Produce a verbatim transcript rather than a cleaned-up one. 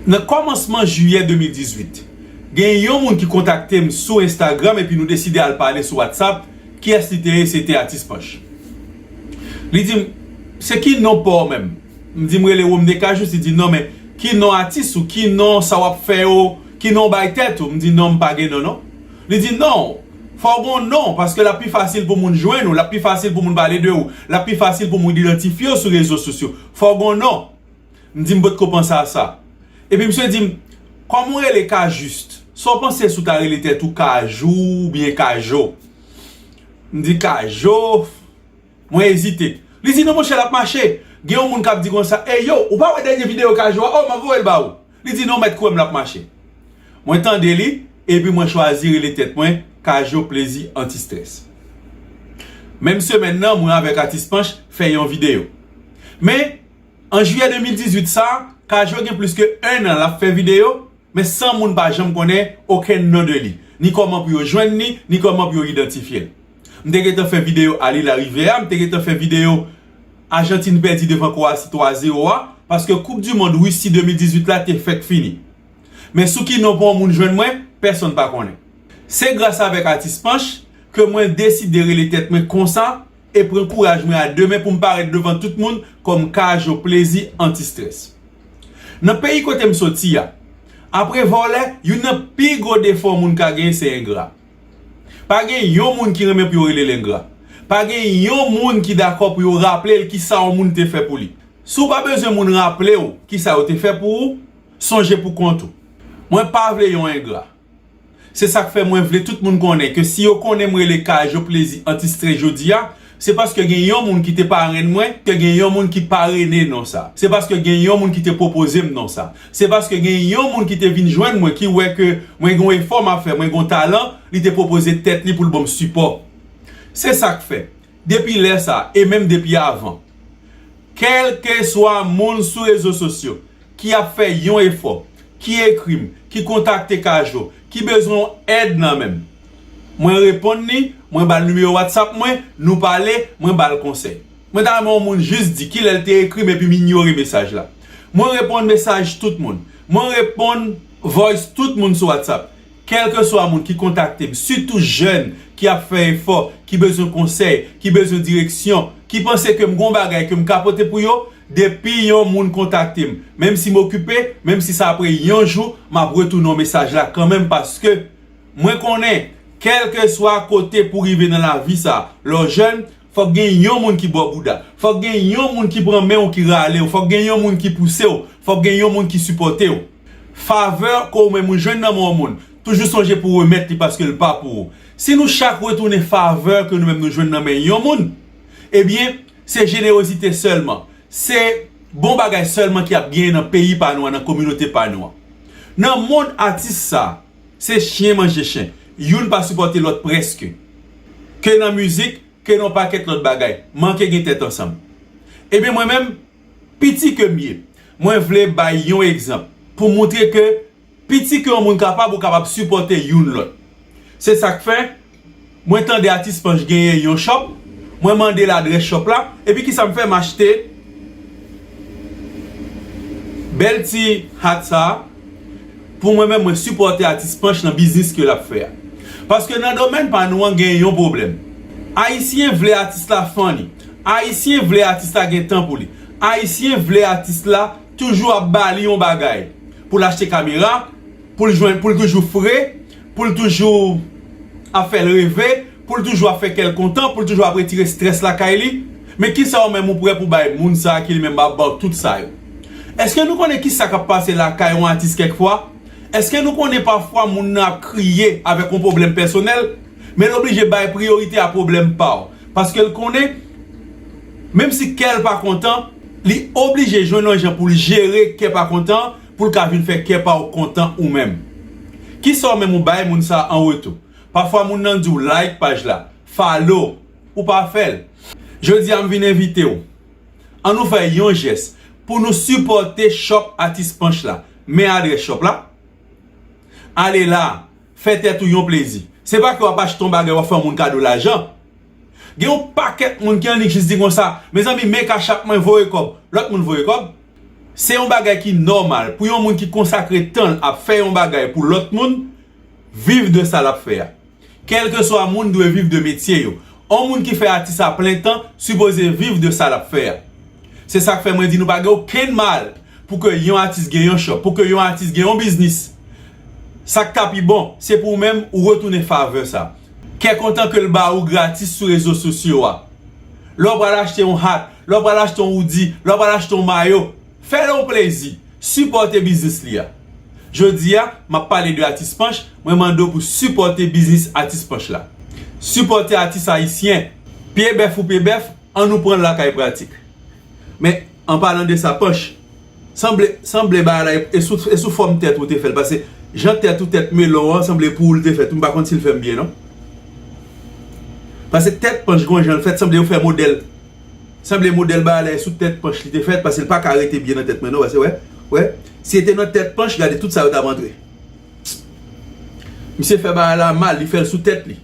Nan kòmansman jiyè de mil dizuit, gen yon moun ki kontakte m sou Instagram epi nou deside al pale sou WhatsApp. Kiyès li te ye? Se te Atis Panch. Li di m, "Se ki non pa w menm?" M di, "M rele Womde Kajous." Li di, "Non, men ki non atis ou? Ki non sa w ap fè yo? Ki non w bay tèt ou?" M di, "Non, m pa gen non, non." Li di, "Non, fò w gen yon non, paske l ap pi fasil pou moun jwenn ou, l ap pi fasil pou moun pale de ou, l ap pi fasil pou moun idantifye w sou rezo sosyo. Fò w gen yon non." M di, "M potko panse a sa." Epi misye di m, "Kòman w rele Kajust? Sa w panse si w ta rele tèt ou Kajou oubyen Kajo?" M di, "Kajo?" Mwen ezite. Li di, "Non, monchè, l ap mache." Gen yon moun k ap di konsa, "Ey, yo, ou pa wè dènye videyo Kajo a? Oh, m ap voye l ba ou." Li di, "Non, mèt kwè m, l ap mache." Mwen tande li, epi mwen chwazi rele tèt mwen Kajo Plezi Anti Strès. Menm semèn nan, mwen avèk Atis Panch fè yon videyo. Men, an jiyè de mil dizuit sa, Kajo gen plis ke enn an l ap fè videyo, men san moun pa janm konnen okenn non de li, ni kòman pou yo jwenn li, ni kòman pou yo idantifye l. M te gentan fè videyo Ali Larivière a, m te gentan fè videyo Ajantin pèdi devan Kwowasi twa zewo a, paske Koup di Mond Risi de mil dizuit la te fèk fini. Men sou ki non pou yon moun jwenn mwen, pèsonn pa konnen. Se gras avèk Atis Panch ke mwen deside rele tèt mwen konsa e pran kouraj mwen a de men pou m parèt devan tout moun kòm Kajo Plezi Anti Strès. Nan peyi kote m soti a, apre vòlè, youn nan pi gwo defo yon moun ka genyen se engra. Pa gen yon moun ki renmen pou yo rele l engra. Pa gen yon moun ki dakò pou yo raple l kisa yon moun te fè pou li. Si w pa bezwen moun raple w kisa yo te fè pou ou, sonje pou kont ou. Mwen pa vle yon engra. Se sa k fè mwen vle tout moun konnen ke si yo konnen m rele Kajo Plezi Anti Strès jodi a, se paske gen yon moun ki te parenn mwen, ke gen yon moun ki parene non sa. Se paske gen yon moun ki te pwopoze m non sa. Se paske gen yon moun ki te vin jwenn mwen, ki wè ke mwen gen yon efò m ap fè, mwen gen yon talan, li te pwopoze tèt li pou l ban m sipò. Se sa k fè, depi lè sa, e menm depi avan, kèlkeswa moun sou rezo sosyo ki ap fè yon efò, ki ekri m, ki kontakte Kajo, ki bezwen yon èd nan men m, mwen reponn li, mwen ba l nimewo WhatsApp mwen, nou pale, mwen ba l konsèy. Mwen ta renmen yon moun jis di kilè l te ekri m epi m inyore mesaj la. Mwen reponn mesaj tout moun. Mwen reponn voice tout moun sou WhatsApp. Kèlkeswa moun ki kontakte m, sitou jèn ki ap fè efò, ki bezwen konsèy, ki bezwen direksyon, ki panse ke m gen yon bagay ke m ka pote pou yo, depi yon moun kontakte m, menm si m okipe, menm si se apre yon jou, m ap retounen yon mesaj la kanmenm, paske mwen konnen, kèlkeswa kote pou rive nan lavi sa, lè w jèn, fòk gen yon moun ki ba w bouda, fòk gen yon moun ki pran men w, ki rale w, fòk gen yon moun ki pouse w, fòk gen yon moun ki sipòte w. Favè ke w menm ou jwenn nan men yon moun, toujou sonje pou w remèt li paske l pa pou ou. Si nou chak retounen favè ke nou menm nou jwenn nan men yon moun, ebyen, se jenerozite sèlman, se bon bagay sèlman ki ap genyen nan peyi pa nou an, nan kominote pa nou an. Nan mond atis sa, se chen manje chen. Youn pa sipòte lòt prèske. Ke nan mizik, ke nan yon pakèt lòt bagay. Manke gen tèt ansanm. Ebyen mwen menm, piti ke m ye, mwen vle bay yon egzanp pou montre ke piti ke yon moun kapab, ou kapab sipòte youn lòt. Se sa k fè, mwen tande Atis Panch genyen yon shop, mwen mande l adrès shop la, epi kisa m fè, m achte bèl ti hat sa a, pou mwen menm, mwen sipòte Atis Panch nan biznis ke l ap fè a. Paske nan domèn pa nou an, gen yon pwoblèm. Ayisyen vle atis la funny. Ayisyen vle atis la gen tan pou li. Ayisyen vle atis la toujou ap ba li yon bagay pou l achte kamera, pou l jwenn, pou l toujou fre, pou l toujou ap fè l reve, pou l toujou ap fè kè l kontan, pou l toujou ap retire strès lakay li. Men kisa ou menm ou prè pou bay moun sa a ki li menm ap ba w tout sa yo? Èske nou konnen kisa k ap pase lakay yon atis kèkfwa? Èske nou konnen pafwa moun nan ap kriye avèk yon pwoblèm pèsonèl, men l oblije bay priyorite a pwoblèm pa w? Paske l konnen, menm si kè l pa kontan, li oblije jwenn yon jan pou l jere kè pa kontan an, pou l ka vin fè kè pa w kontan ou menm. Kisa w menm ou bay moun sa a an retou? Pafwa moun nan di w like paj la, follow, ou pa fè l. Jodi a m vin envite w. Ann nou fè yon jès pou nou sipòte shop Atis Panch la. Men adrès shop la. Ale la, fè tèt ou yon plezi. Se pa ke w ap achte yon bagay, w ap fè yon moun kado lajan. Gen yon pakèt moun ki annik jis di konsa, "Mezanmi, men cash app mwen, voye kòb." Lòt moun voye kòb. Se yon bagay ki nòmal pou yon moun ki konsakre tan l ap fè yon bagay pou lòt moun viv de sa l ap fè a. Kèlkeswa moun dwe viv de metye yo. Yon moun ki fè atis a plen tan sipoze viv de sa l ap fè a. Se sa k fè mwen di nou pa gen okenn mal pou ke yon atis gen yon shop, pou ke yon atis gen yon biznis. Sa k ta pi bon, se pou ou menm ou retounen favè sa. Kè kontan ke l ba ou gratis sou rezo sosyo a. Lè w pral achte yon hat, lè w pral achte yon woudi, lè w pral achte yon mayo, fè l yon plezi. Sipòte biznis li a. Jodi a, m ap pale de Atis Panch, mwen mande w pou sipòte biznis Atis Panch la. Sipòte atis ayisyen. Pye bèf ou pye bèf, ann nou pran l lakay Pratik. Men, an palan de sa, Panch, sanble, sanble bagay la, e sou, e sou fòm tèt ou te fè l, paske jan tèt ou, tèt melon an, sanble pou ou l te fèt, m pa konn si l fè m byen, non. Paske tèt Panch, gon jan l fèt, sanble yo fè modèl. Sanble modèl bagay la e sou tèt Panch li te fèt, paske l pa ka rete byen nan tèt mwen, non, paske, wè, wè, si e te nan tèt Panch, gade tout sa yo t ap antre. Misye fè bagay la mal, li fè l sou tèt li.